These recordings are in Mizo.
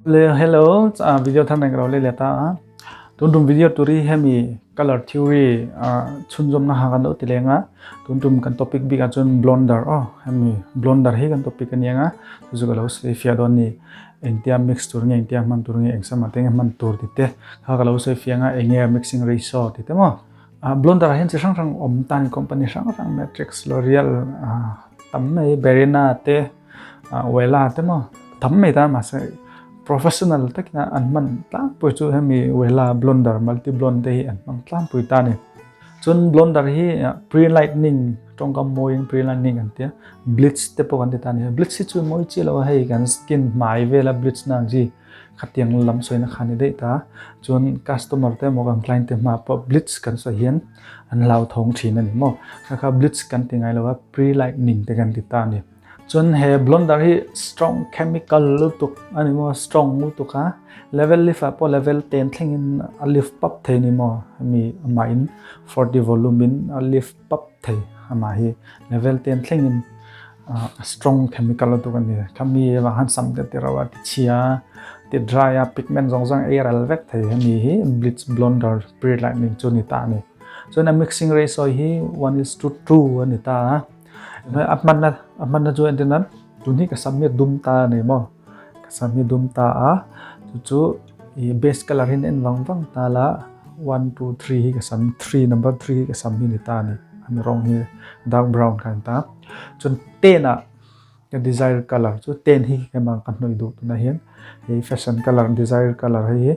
Le hello video thar nei ka lo lei leh ta a tun tum video tur hi hemi color theory chhunzawm na ha kan lo ti leng a tun tum kan topic bik ah chuan blonder aw hemi blonder hi kan topic a ni ang a chu chu ka lo sawi fiah dawn a ni engtia mix tur nge engtia hman tur nge eng sama te nge hman tur tih te kha ka lo sawi fiah ang a eng nge mixing ratio tih te maw blonder ah hian chi hrang hrang awm tan company hrang hrang matrix l'oreal tam mai barina te. Wela te maw tam mai ta mahse professional takina an hman tlangpui chu hemi Wela blonder multi blonde te hi an hmang tlangpui ta a ni. Chuan blonder hi pre lightening tawngkam mawiin pre lightening an tia bleach te pawh kan ti ta a ni. Bleach hi chu mawi chiah lo a hei kan skin hmai vela bleach na ang chi khatiang lam sawina kha a ni daih ta. Chuan customer te emaw kan client te hma pawh bleach kan sawi hian an hlauthawng thin a ni maw. Kha kha bleach kan ti ngai lo a pre lightening te kan ti ta a ni. Chuan he blonder hi strong chemical lutuk a ni maw strong lutuk a level lift ah pawh level 10 thleng in a lift pap thei ni maw hemi amah in 40 volume in a lift pap thei amah hi level 10 thleng in a strong chemical lutuk a ni khami avang khan sam te ti ro a ti chhia ti dry a pigment zawng zawng ei ral vek thei hemi hi bleach blonder pre lightening chu ni ta a ni chuan a mixing ratio hi 1 is to 2 a ni ta a. A hmanna a hmanna chu entir nan tun hi ka sam hi a dum ta a ni maw ka sam hi a dum ta a chu chu ih base colour hi en vang vang ta la one two three hi ka sam three number three hi ka sam hi a ni ta a ni a ni rawng hi dark brown kha a ni ta chuan ten ah ka desire colour chu ten hi keimah ka hnawih duh tunah hian hei fashion colour desire colour hei hi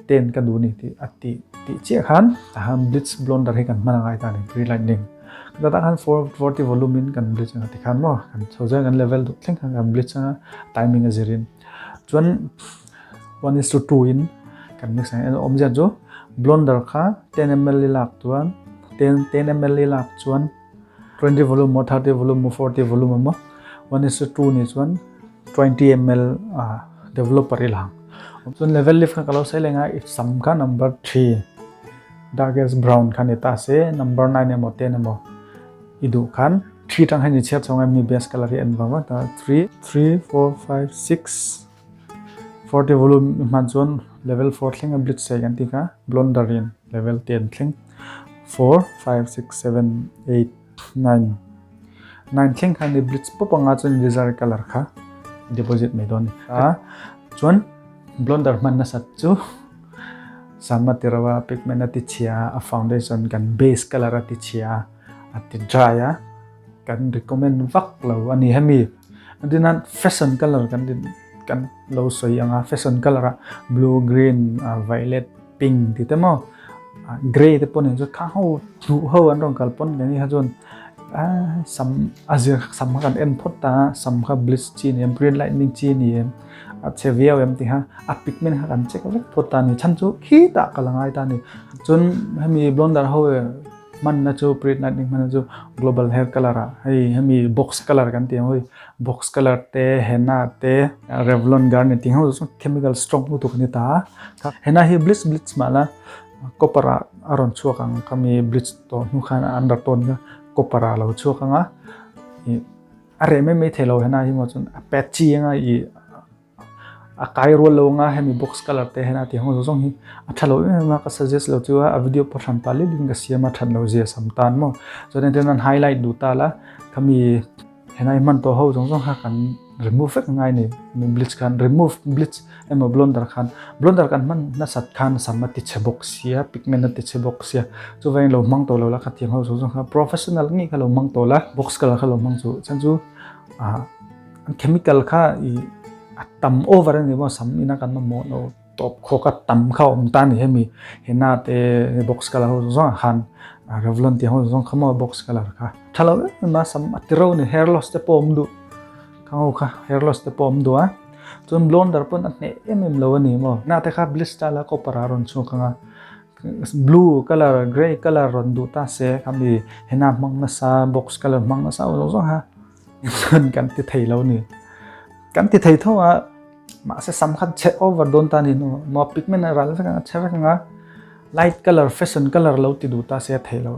ten ka duh a ni tih a tih tih chiah khan tahan bleach blonder hi kan hman a ngai ta a ni pre lightening chutah khan 440 volume in kan bleach anga tikhan maw kan chho zel kan level duh thleng khan kan bleach anga timing a zirin chuan 1 is to 2 in kan mix ang awmzia chu blonder kha 10 ml i lak chuan 10 10 ml i lak chuan 20 volume maw 30 volume maw 40 volume maw 1 is to 2 ni chuan 20 ml developer i lang chuan level lift kha ka lo sawi leh nga i sam kha number 3 darkest brown kha ni ta se number 9 emaw 10 emaw i duh khan 3 tang hian i chhiat chhawng em ni base color hi en vang vang ta 3 3 4 5 6 40 volume i hman chuan level 4 thleng a bleach sei kan ti kha blonder in level 10 thleng 4 5 6 7 8 9 9 thleng khan i bleach pawp anga chuan desired color kha deposit mai dawn a chuan blonder hman nasat chu sam a ti ro a pigment a ti chhia a foundation kan base color a ti chhia a ti dry a kan recommend vak lo a ni hemi entirnan fashion color kan ti kan lo sawi anga fashion color a blue green violet pink tih te maw grey te pawh nen chuan khang ho hnuh ho an rawn kal pawn kan ni kha chuan sam a zir sam kha kan en phawt ta sam kha bleach chi ni em green lightning chi ni em a chhe viau em tih kha a pigment kha kan check vek phawt ta a ni chhan chu khitah ka la ngai ta a ni chuan hemi blonder ho Hmanna chu pre lightning hmanna chu global hair color ah hei hemi box color kan tih ang hei box color te henna te revlon garnet tih ho chu chemical strong lutuk a ni ta a henna hi bleach bleach mah la copper ah a rawn chhuak ang khami bleach tawh hnu khan a undertone kha copper ah a lo chhuak ang a ih a reh mai mai thei lo henna hi maw chuan a patchy anga ih. A kai rual lo anga hemi box color te hian a tih ang zawng zawng hi a tha lo em em a ka suggest lo chu a a video pawh hran pah lek in ka siam a that lo zia sam tan maw chuan entir nan highlight duh ta la khami henai hman tawh ho zawng zawng kha kan remove vek angai a ni mi bleach khan remove bleach emaw blonder khan blonder kan hman nasat khan sam a ti chhe bawk sia pigment a ti chhe bawk sia chuvangin lo hmang tawh lo la khatiang ho zawng zawng kha professional ngei kha lo hmang tawh la box color kha lo hmang chu chhan chu ah. Chemical kha i a tam over a ni maw sam ina kan mamawh lo tawp khawk a tam kha a awm ta a ni hemi henna te box color ho zawng zawng ah khan Revlon tih ho zawng zawng kha maw box color kha tha lo em em a sam a ti ro a ni hair loss te pawh a awm duh khang ho kha hair loss te pawh a awm duh a chuan blonder pawn a hneh em em lo a ni maw henna te kha bleach style a copper ah a rawn chhuak ang a blue color grey color rawn duh ta se khami henna hmang nasa box color hmang nasa ho zawng zawng kha. Chuan kan ti thei lo ni. Kan ti thei tho a, mahse sam kha chhe over dawn ta ni no. Maw pigment a ral vek anga, chhe vek anga, light color, fashion color lo ti duh ta se a thei lo.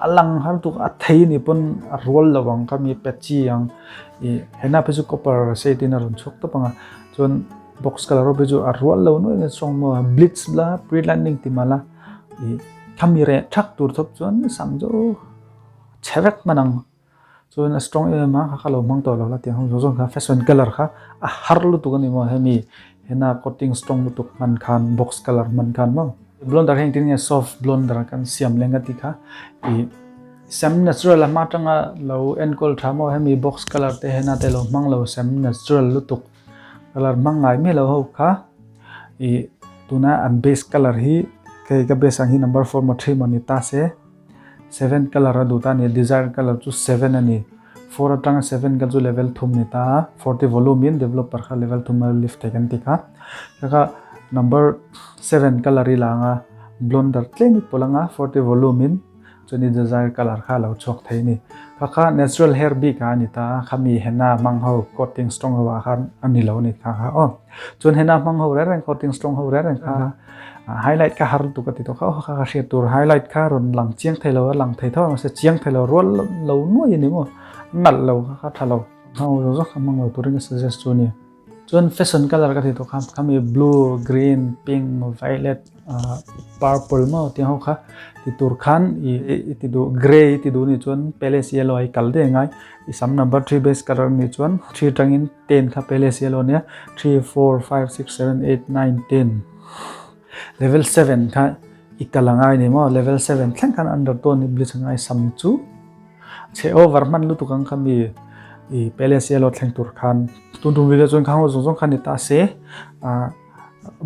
A lang har tuk a thei ni pawn a rual lo ang kha mi patchy ang. I hena phei chu copper shade in a rawn chhuak tawp anga. Chuan. Box color ho phei chu a rual lo nuai in strong maw bleach la pre lightening ti mah la ih khami reh thak tur thawp chuan sam chu chhe vek hman ang chuan a strong em em a kha kha lo hmang tawh lo la tiang ho zawng zawng kha fashion color kha a har lutuk a ni maw hemi hena coating strong lutuk hman khan box color hman khan maw blonder hi engtin nge soft blonder kan siam leng ka tih kha ih sam natural a hma atanga lo enkawl tha maw hemi box color te hena te lo hmang lo sam natural lutuk. Color hmang ngai miah lo ho kha ih tuna an base color hi hei ka base ang hi number 4 maw 3 maw ni ta se 7 color a duh ta a ni desire color chu 7 a ni 4 atanga 7 kha chu level thum ni ta a 40 volume in developer kha level thum a lift thei kan ti kha kha kha number 7 color i lang a blonder tlem i pawlh anga 40 volume in Chuan i desire colour kha a lo chhuak thei a ni. Kha kha natural hair bik ah a ni ta a, khami henna hmang ho coating strong ho ah khan a ni lo a ni kha kha aw. Chuan henna hmang ho reng reng coating strong ho reng reng kha highlight kha har lutuk a ti tawh kha aw kha kha hriat tur highlight kha rawn lang chiang thei lo a lang thei tho a mahse chiang thei lo rual lo nuai a ni maw nalh lo kha kha tha lo. Hmang ho zawk zawk kha hmang lo turin ka suggest chu a ni. Chuan fashion colour ka ti tawh kha khami blue, green, pink, violet, purple maw tih ho kha ti tur khan i ti duh grey i ti duh nih chuan palace yellow a i kal daih angai i sam number 3 base colour nih chuan 3 atangin 10 kha palace yellow ania 3 4 5 6 7 8 9 10 level 7 kha i kal angai ni maw level 7 thleng khan undertone i bleach angai sam chu Chhe over hman lutuk ang kha mi i palace yellow thleng tur khan tun tum video chuan khang ho zawng zawng khan ni ta se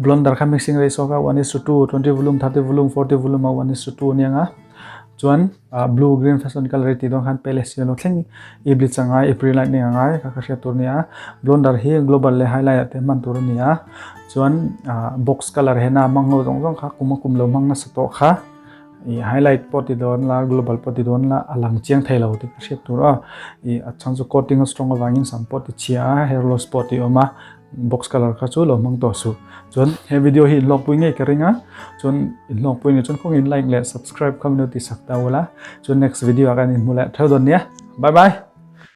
blonder kha mixing ratio kha 1 is to 2 20 volume 30 volume 40 volume a 1 is to 2 ania nga chuan blue green fashion color ti don khan palace yellow thleng i bleach angai i pre lightning angai kha kha hriat tur nia blonder hi global le highlight te hman tur ania chuan box color hena mang ho zawng zawng kha kuma kum lo mang nasa tawh kha I highlight pawh ti dawn la, global pawh ti dawn la, a lang chiang thei lo tih ka hriat tur a. I a chang chu coating a strong avangin sam pawh ti chhia a, hair loss pawh ti awm a, box color kha chu lo hmang tawh suh. Chuan he video hi inhlawkpui ngei ka ring a, chuan inhlawkpui ngei chuan khawngin like leh subscribe kha min lo ti sak ta ula. Chuan next video ah kan inhmu leh theuh dawn nia. Bye bye!